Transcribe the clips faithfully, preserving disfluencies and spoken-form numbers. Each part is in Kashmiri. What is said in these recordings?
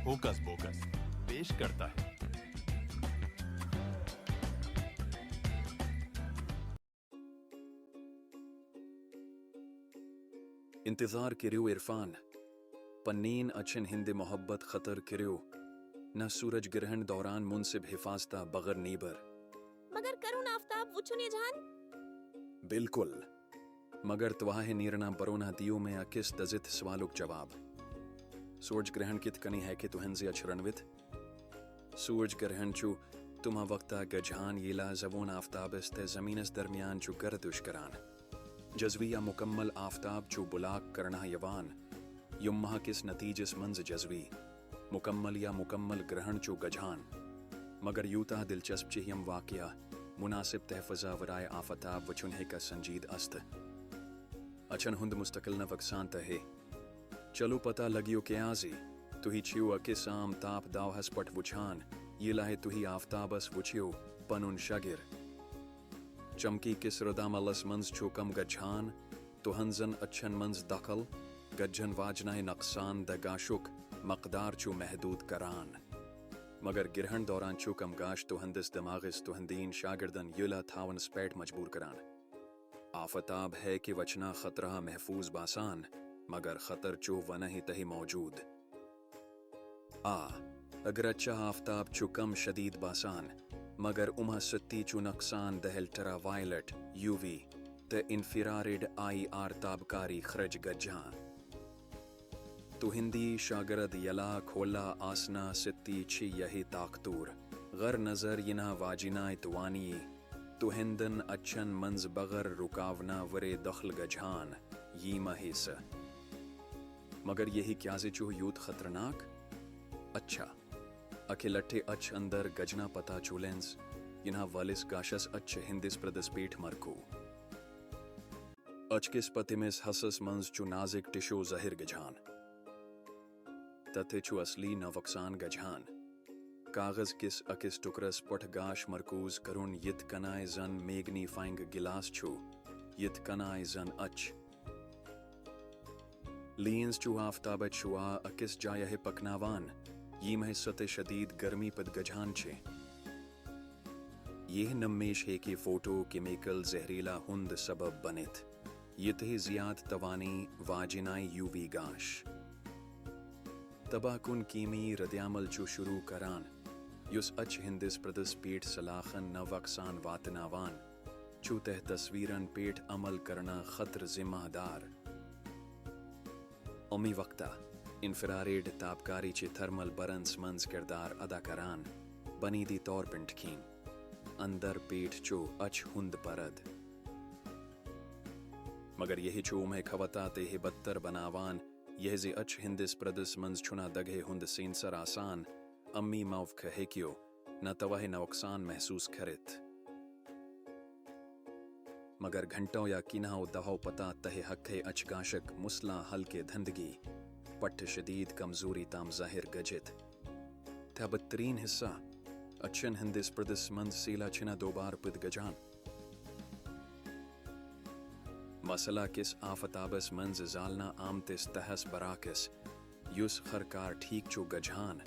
ہوکس پوکس پیش کرتا ہے۔ انتظار کریو عرفان، پنین اچھن ہند محبت خطر کریو، نہ سورج گرہن دوران منصب حفاظتہ بغیر نیبر۔ مگر کرون آفتاب وچھن یجان؟ بالکل۔ مگر تواہ نیرنا برونا دیو میں اکس دزت سوالک جواب۔ سورج گرہن کت کنی ہے کہ تہنزی اچھ رنوت؟ سورج گرہن چو تما وقتا گجھان ییلا زوون آفتابس تہ زمینس درمیان چو گردش کران۔ جزوی یا مکمل آفتاب چو بلاک کرنا یوان، یم ماہ کس نتیجس منز جزوی، مکمل یا مکمل گرہن چو گجھان۔ مگر یوتاہ دلچسپ چھ یم واقعہ، مناسب تحفظہ ورائے آفتاب وچھن ہیکہ سنجید است۔ اچھن ہند مستقل نہ وکسان تہ ہے۔ چلو پتہ لگیو کیازی۔ تہی چھیو اکس عام تاپ داوہس پٹھ وچھان، ییلہ تہی آفتابس وچھیو پنن شگر۔ چمکی کس ردعملس منز چھو کم گجھان، تہنزن اچھن منز دخل، گجھن واجنہ نقصان دہ گاشک مقدار چھو محدود کران۔ مگر گرہن دوران چھو کم گاش تہندس دماغس تہندین شاگردن یلہ تھاونس پیٹھ مجبور کران۔ آفتاب ہے کہ وچھنا خطرہ محفوظ باسان، مگر خطر چو ونہ تہ موجود۔ آ، اگرچہ آفتاب چو کم شدید باسان، مگر امہ ستی چو نقصان دہ الٹرا وائلٹ، یو وی، تہ انفراریڈ آئی آر تابکاری خرج گجھان۔ تہندی شاگرد یلا کھولا آسنا ستی چھ یہی طاقتور غر نظر ینہ واجنہ توانی تہندن اچھن منز بغیر رکاونہ ورے دخل گجھان، یی مہ حصہ۔ مگر یہی کیازِ چھُ یوٗت خطرناک؟ اچھا، اکہِ لٹہِ اچھ اندر گجنا پتہ چھُ لینز، یِنہٕ وٲلِس گاشس اچھ ہٕنٛدِس پردس پیٹھ مرکو۔ اچھ کِس پٔتمِس حصس منٛز چھُ نازک ٹشو ظٲہِر گژھان۔ تتہِ چھُ اصلی نوقصان گژھان۔ کاغذ کِس أکِس ٹُکرس پٮ۪ٹھ گاش مرکوز کرُن، یِتھ کٔنۍ زن میگنیفائنگ گلاس چھُ، یِتھ کٔنۍ زن اچھ۔ لینز چھُ آفتابچ شعاع أکِس جایہِ پکناوان، ییٚمہِ سۭتۍ شدید گرمی پٲدٕ گژھان چھِ۔ یہِ نمائش ہیٚکہِ فوٹو کیمیکل زہریلا ہُنٛد سبب بٔنِتھ، یہِ تہِ زیادٕ توانٲیی واجنہِ یو وی گاش تباہ کُن کیمیٲیی ردعمل چھُ شروع کران، یُس اچھ ہٕنٛدِس پردس پیٹھ سلاخن نوقصان واتناوان چھُ تہٕ تصویرن پیٹھ عمل کرنہٕ خٲطرٕ ذمہ دار۔ امی وقتہ انفراریڈ تابکاری چھِ تھرمل برنس منٛز کردار ادا کران، بنیادی طور پنٹکین اندر پیٹھ چھُ اچھ ہُنٛد پرد۔ مگر یہِ چھُ امہِ کھۄتہٕ تہِ بدتر بناوان، یہِ زِ اچھ ہٕنٛدِس پردس منٛز چھُنہٕ دگہِ ہُنٛد سینسر آسان، امی موقع ہیٚکِو نہٕ توہہِ نوقصان محسوس کٔرِتھ۔ مگر گھنٹو یا کینٛہو دۄہو پتہ تہِ ہیٚکہِ اچھ گاشک مسلح ہلکہِ دھندگی پٹھ شدید کمزوری تام ظٲہِر گژھِتھ۔ تہٕ بدترین حصہ، اچھن ہٕنٛدِس پردس منٛز سیلہ چھِنہٕ دوبارٕ پٲدٕ گژھان۔ مسلح کِس آفتابس منٛز زالنہٕ آمتِس تہس برعکس، یُس خرکار ٹھیک چھُ گژھان،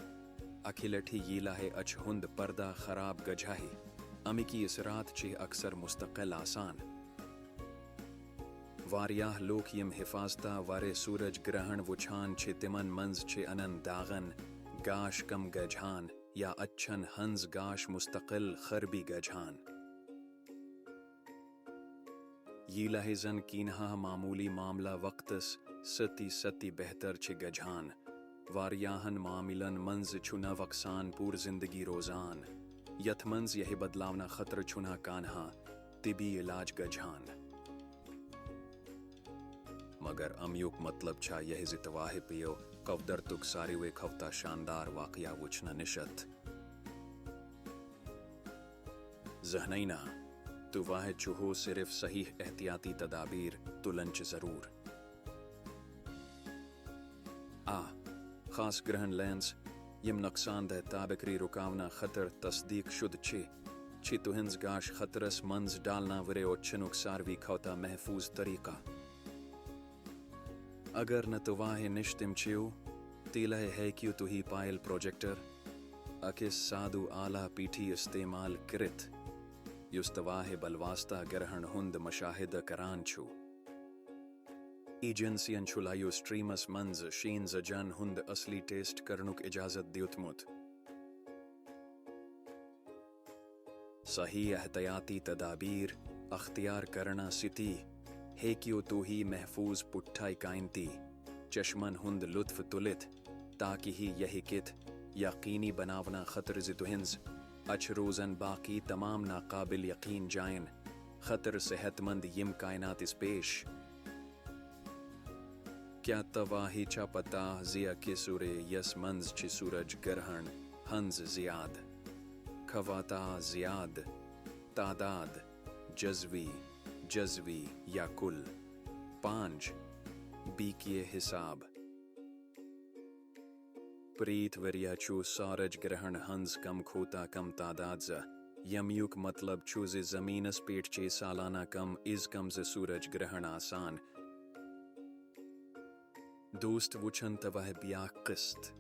اکہِ لٹہِ ییلہِ اچھ ہُنٛد پردہ خراب گژھِ، امِکۍ اثرات چھِ اکثر مستقل آسان۔ واریاہ لوٗکھ یِم حفاظتہٕ ورٲے سورج گرہن وُچھان چھِ، تِمن منٛز چھِ انن داغن، گاش کم گژھان، یا اچھن ہٕنٛز گاش مستقل خرابی گژھان۔ ییلہِ زن کینٛہہ معمولی معاملہ وقتس ستی ستی بہتر چھِ گژھان، واریاہن معاملن منٛز چھُ نوقصان پوٗرٕ زندگی روزان، یتھ منٛز یہِ بدلاونہٕ خٲطرٕ چھُنہٕ کانٛہہ طبی علاج گژھان۔ مگر امیُک مطلب چھا یہِ زِ توہہِ پیٚیو قدرتُک ساروے کھۄتہٕ شاندار واقعہ وُچھنہٕ نِشتھ؟ ذہنی نہ، توہہِ چھُ صرف صحیح احتیاطی تدابیر تُلٕنچ ضرور۔ آ، خاص گرہن لینز، یِم نۄقصان دہ تابکاری رُکاونہٕ خٲطرٕ تصدیق شدٕ چھِ، چھِ تُہنٛز گاش خطرس منٛز ڈالنہٕ ورٲے اچھنُک ساروی کھۄتہٕ محفوظ طریقہٕ۔ اگر نہٕ توہہِ نِش تِم چھِو، تیلہ ہیکیو تُہی پایل پروجیکٹر، اکس سادو آلہ پیٹھی استعمال کٔرِتھ، یُس تواہ بلواستا گرہن ہند مشاہدہ کران چھُ۔ ایجنسین چھُ لائیو سٹریمس منز شین زجن ہند اصلی ٹیسٹ کرنُک اجازت دیُتمُت۔ صحیح احتیاطی تدابیر اختیار کرنا ستی ہیکیو تُہی محفوظ پٹھائی کائنتی چشمن ہند لطف تُلِتھ، تاکہ یہ ہیکتھ یقینی بناونا خطر زِ تُہنز اچھ روزن باقی تمام ناقابل یقین جائن خطر صحت مند یم کائنات اس پیش۔ کیا تواہی چھا پتہ زِ اکہ سورے یس منز چھ سورج گرہن ہنز زیاد کھوتا زیاد تعداد جزوی، جزوی یا کل پانچ بی کے حساب؟ پریت وریا چھُ سورج گرہن ہنز کم کھوتا کم تعداد زہ، یمیُک مطلب چھُ زِ زمینس پیٹھ چھِ سالانہ کم از کم زٕ سورج گرہن آسان۔ دوست وچھن تواہ بیاکھ قسط۔